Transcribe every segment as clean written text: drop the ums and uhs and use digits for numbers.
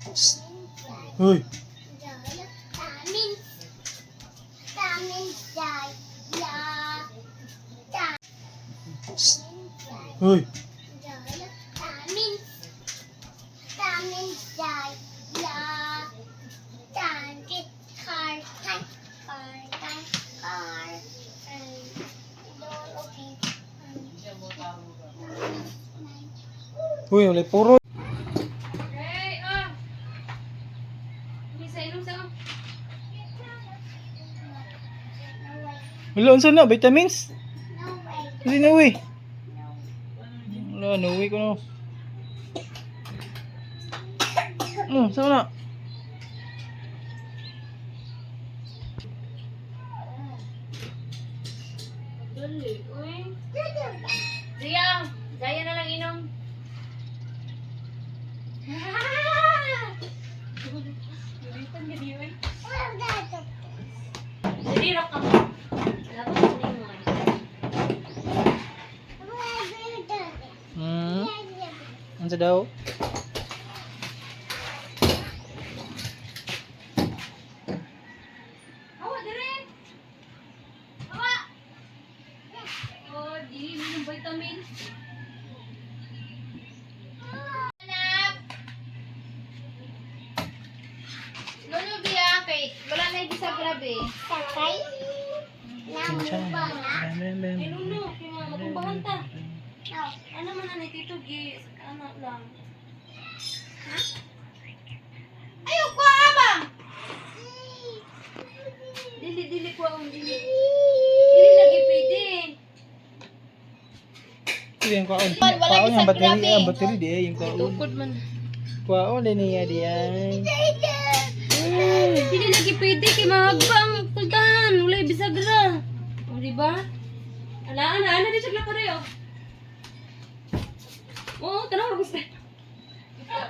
Hoy. Hoy. Hoy, wala puro. Hey, ah! Isa inom sa Wala unsa na vitamins? Kasi no way. Wala no way ko no. Oh, saan na? Dali, uy. Zaya, Zaya na lang inom. Gilitan ka di, uy. Dali, rock ka mo. Dapat kunin mo, eh. Unsa daw? Awa, dire. Awa. Oh, dili mo yung vitamins. Anak! Lolo biya kay wala na sa grabe. Ay, Lolo, kaya nga, matumbahan ta. Ano man na tito, gi, ano lang. Ayaw ko ama. Dili, dili ko ang dili. Dili lagi pwede. Ito yung kaon. Wala Kaon sa yung battery, grabe. ang battery di yung kaon. Tukod man. Kaon din niya di ay. Dili lagi pwede kay mahagbang kultahan, walay bisagra. O di ba? Ala ana ana di siya pareho. Oo, tanaw ra gusto.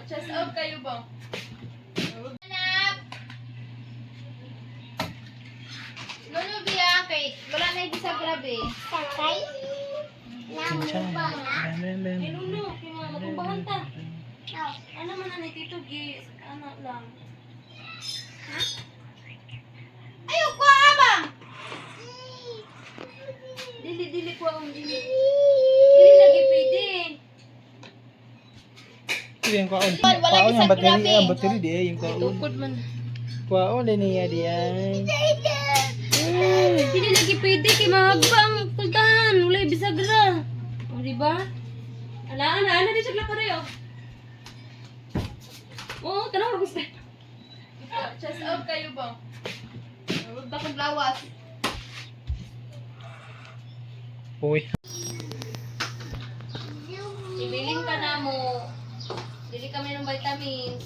Chest out kayo ba? Anak! Lolo biya kay wala na sa grabe. Ay Lolo, kay mga matumbahan ta. Ano man na tito gi, ano lang. Ayaw ko ama. Dili dili ko ang dili. Dili lagi pwede. Ito yung kaon. Wala Kaon sa yung battery, grabe. ang battery di yung kaon. Tukod man. Kaon din niya di ay. Dili lagi pwede kay mahagbang kultahan, walay bisagra. O di ba? Ala ana ana di siya pareho. Oo, tanaw ra gusto. Chest out kayo ba? Bakit lawas? Uy. Ibilin ka na mo. Dili kami ng vitamins.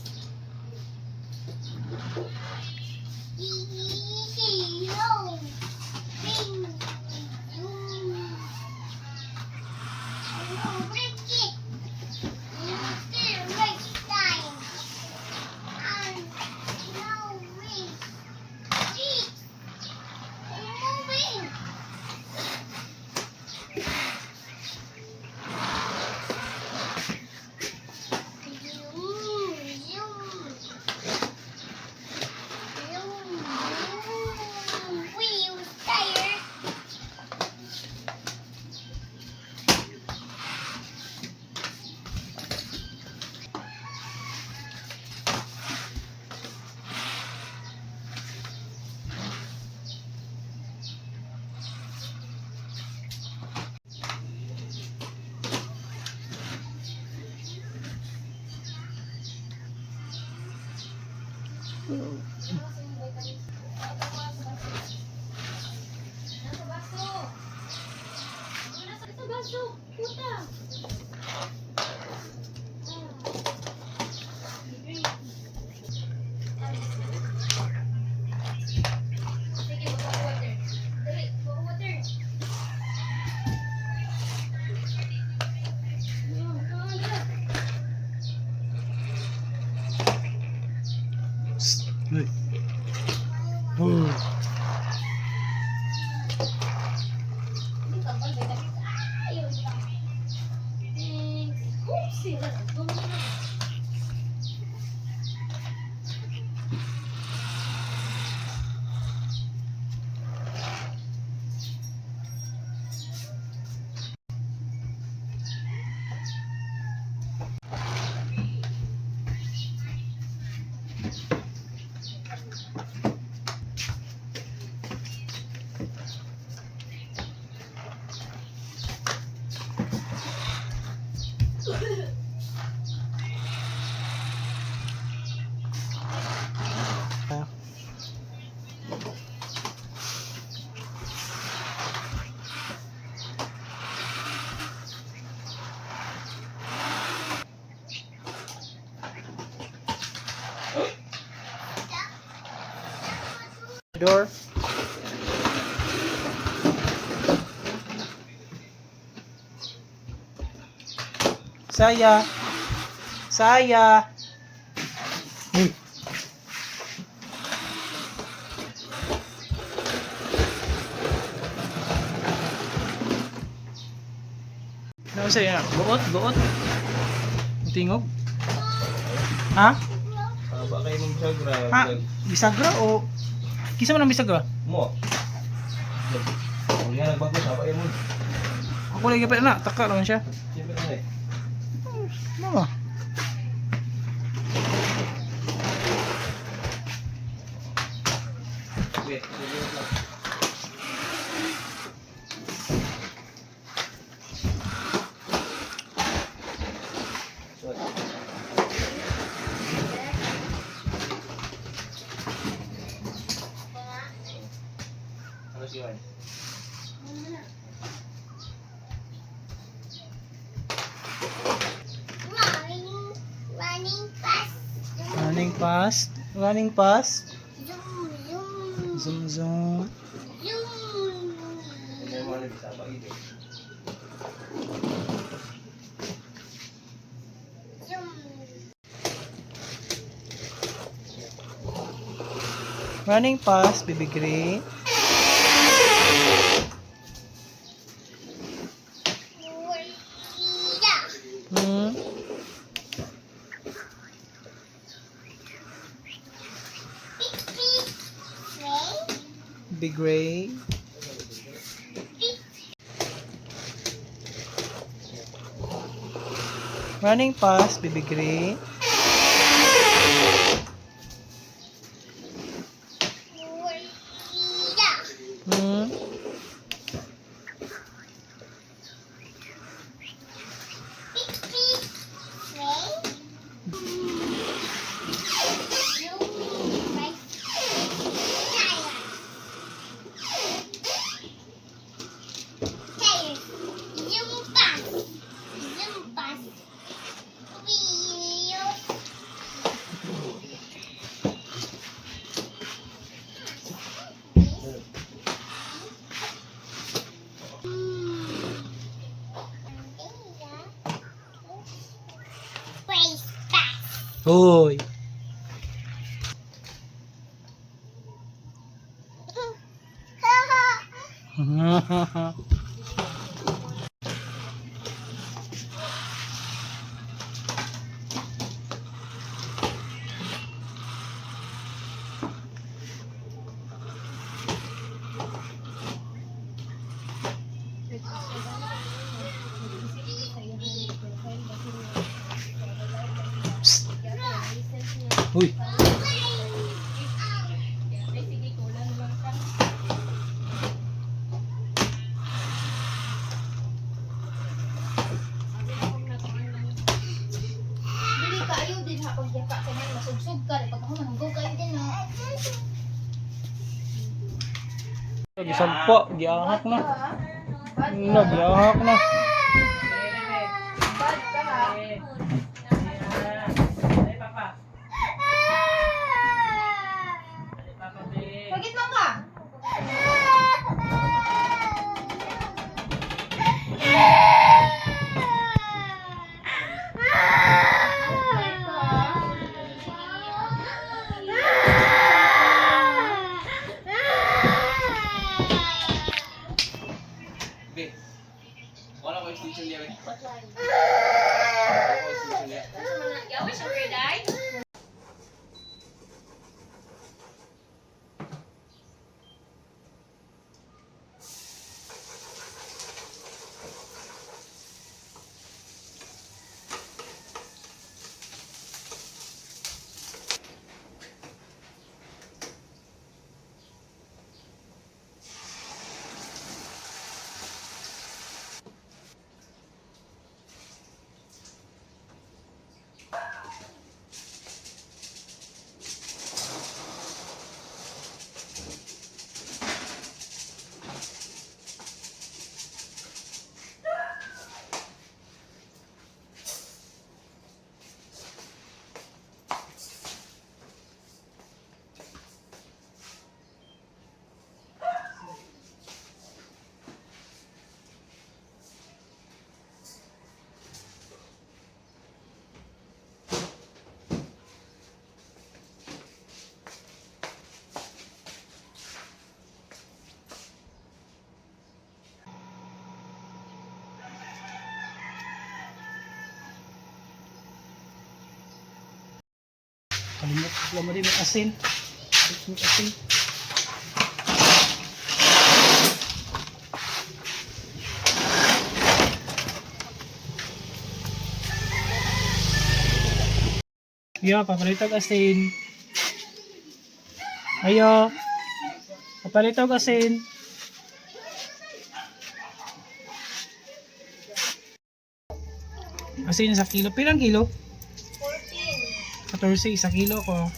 Nasa baso. Nasa baso. Puta. Sige, magpa water. Dali, magpa water. Uy. Uy. Thanks. Oopsie. Door. Saya. Saya. Uy. Ano sa'yo na? Buot, buot. Ang tingog. Ha? Haba kayo mong bisagra. Ha? Bisagra o... Kisa man ang bisagra? Mo. Uli nga nagbago sa kayo mo. Ako lagi pa na, taka naman siya. Siyempre na eh. Mama. Wait, sige lang. Sorry. Ano siya? Running, running fast. Running fast. Running fast. Zoom, zoom, Zoom zoom. zoom. Ano yung mga nabisaba ito? Zoom. Running fast, baby Gray. Yeah. Big, big, ray. Big Gray. Big, Running fast, baby Gray. yeah. Big, big, ray. Zoom, right. Tire. Tire. Zoom fast. Zoom fast. Wheels. Race fast. Hoy. Psst. Uy. Ay, sige, kulang lang ka. Dili kaayo din ha pag yaka ka man masugsog ka pag ako manunggo kayo din ha. Gisampo, giahak na. Na, giahak na. Bad ka ha. Pagit man ka. Be. Wala ko extension niya, be. Wala ko extension niya. Yawi siya, Day. Kalimot sila mo rin may asin. May asin. Yo, papalitog asin. Ayo. Papalitog asin. Asin sa kilo. Pilang kilo? 14. 14, isa kilo ko.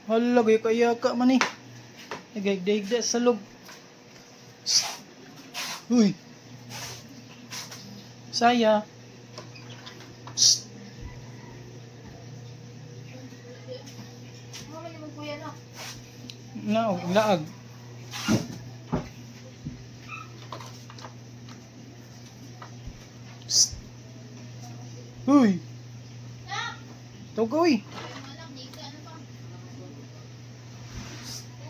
Hala, gaya ka iyaka man eh. Nagahigda-higda sa loob. Psst. Uy. Saya. Psst. Mama naman kuya na. No, laag. Psst. Uy. Tawag ka, uy. Anak, di ka ano pa.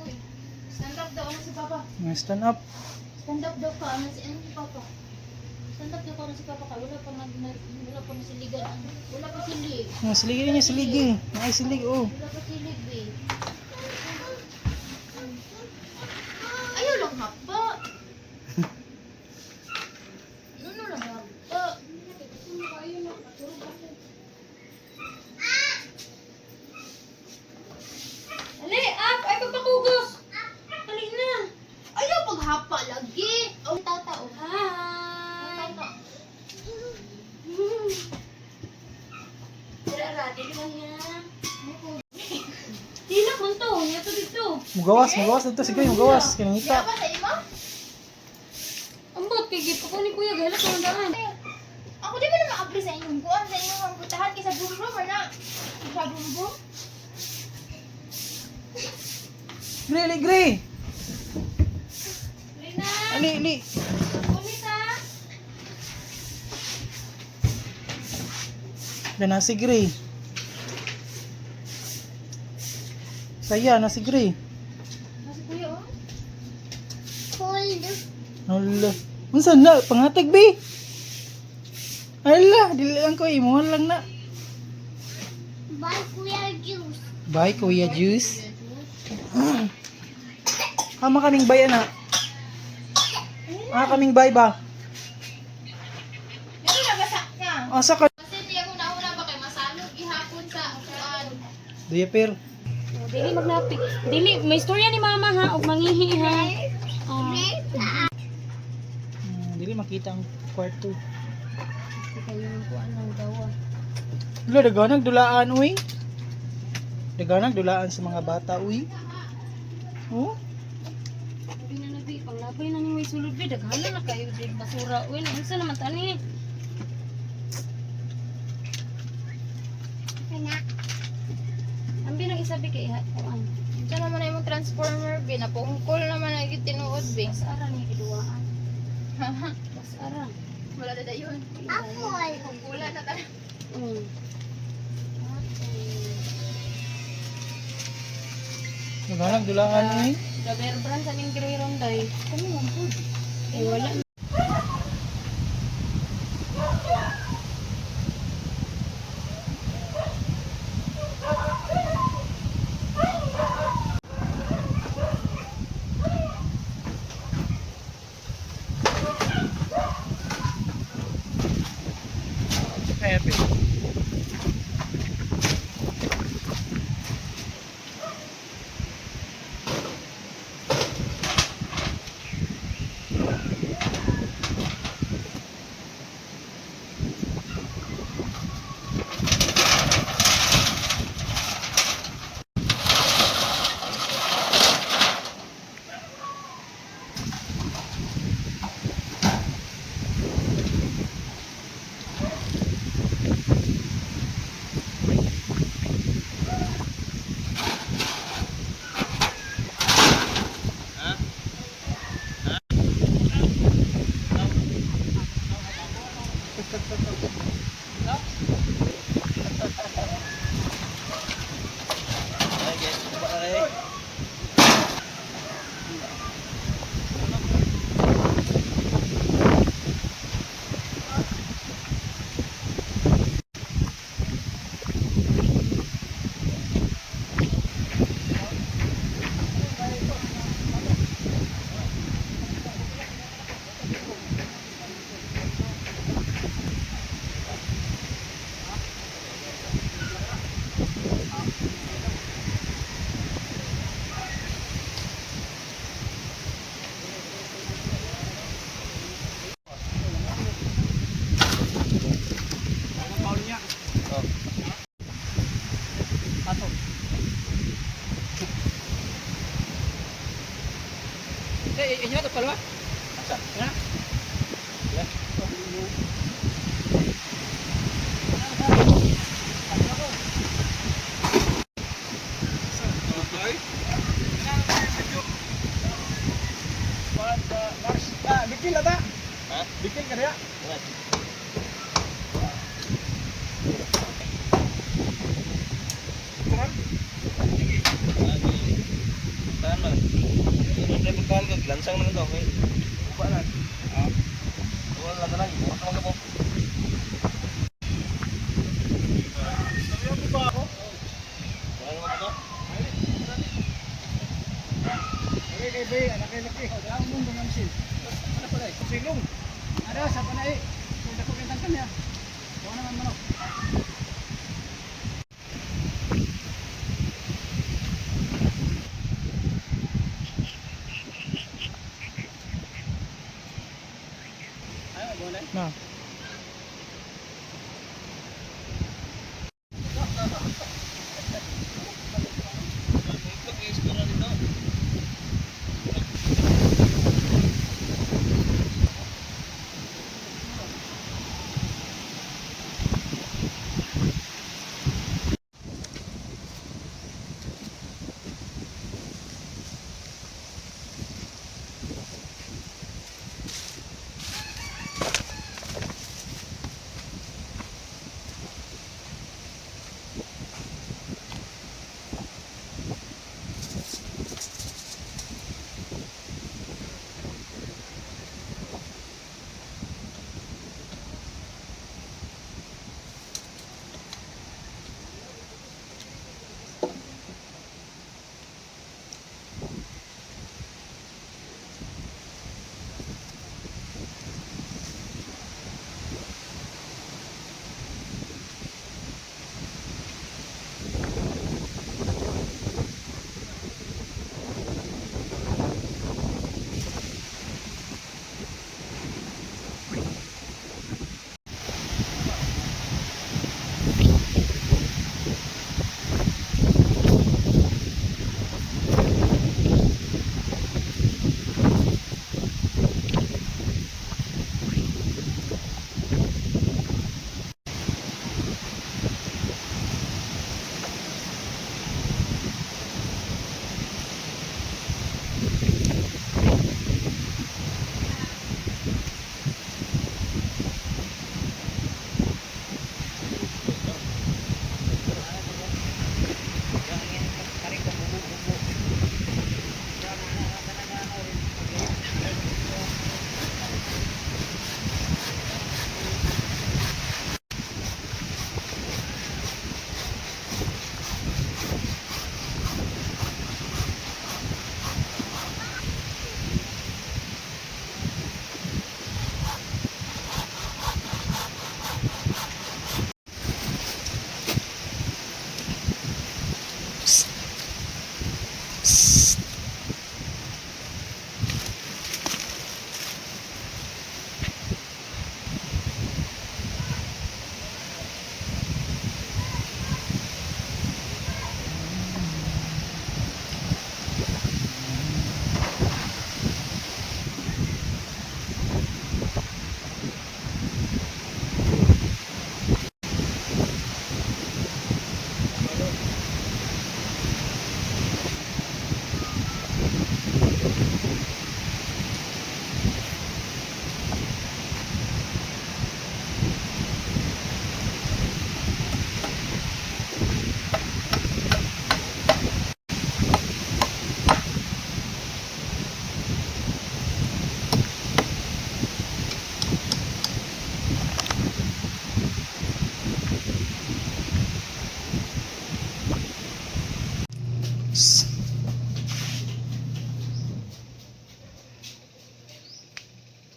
Uy, stand up daw ano si Papa. Stand up. Stand up daw ka ano si Papa. Stand up daw ka ano si Papa ka. Wala pa nag wala pa nasiligan ano. Wala pa silig. Ang siligi niya, siligi. Ay, silig, oh. Wala pa silig eh. Ayaw lang hapa. Ano lang hapa. Ali, up! Ay, pagpakugos! Ali na! Ayaw paghapa lagi. Oh, tata oh. Hi! Tata. Dira, ra, dili man niya. Tilak man to, niya to dito. Mugawas, mugawas dito. Sige, mugawas. Kinangita. Ba sa imo? Ambot kay gip ako ni Kuya galak ang daan. Ako di ba na maabri sa inyong kuan sa inyong mga putahan kaysa brum brum na. Sa brum brum. Gre, gre. Ali, ali. Ulit ha. Na nasi gray. Saya, nasi gray. Nasa kuya oh. Hala. Unsa na pangatag be? Ala, dili lang ko imo lang na. Bye, Kuya Juice. Bye Kuya Juice. Ama kaming bay ana. Ah, kaming bay ba? Pero nabasa ka. Asa ka? Kasi hindi ako nauna ba kay masalog gihapon sa kuan. Diaper. Oh, dili magnapi. Dili may istorya ni mama ha og mangihi ha. Oh. Dili makita ang kwarto. Di kayo yung kuan ng gawa. Wala, daganag dulaan uy. Daganag dulaan sa mga bata uy. Oh, Sabi na nabi, panglabay na ni may sulod bi daghan na kayo di basura uy. Unsa naman tani? Ang binang isabi kay iha kuan. Diyan naman na yung transformer bi napungkol naman ang tinuod bi. Mas ara ni giduaan. Mas ara. Wala na dayon. Apple. Pungkulan na tayo. Daganag dulaan uy. Gaber brand sa ning gray ronday. Kami man pud. Eh wala. Kaya pe. Ay, guys, baba na kayo. Ato. Eh, inyo to palwa? Asa? Na? Yeah. Ah, bikil ata. Ha? Bikil ka diya. What? Tahan man. Siyempre pagkahan ka, glansang naman to. Okay. Upa na. Ah. Wala na lang, bukas naman ka po. Wala naman to. Okay, kay Bay, anak kay laki. Wala mo mong gamsil. Ano pala eh? Silong. Ada sa panay. Kung dako kay tangkan niya. Wala naman manok. Na. Mag-isko na dito.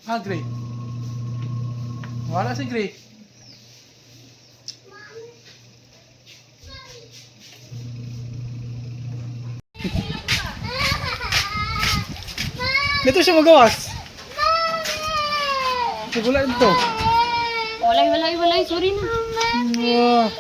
Ah, Gray. Wala si Gray. Dito siya magawas. Wala dito. Walay, walay, walay. Sorry na. Wow.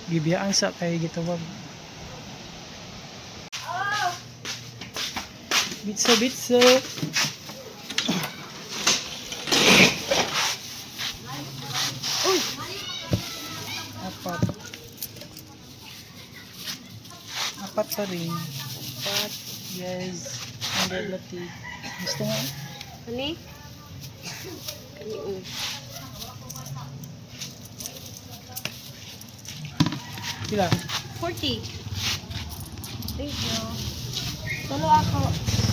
Gibiyaan sa kay gitawag. Bitso bitso. Uy. Apat. Apat pa rin. Apat. Yes. Ang latik. Gusto mo? Kani? Kani, oh. Sila. 40. Thank you. Solo ako.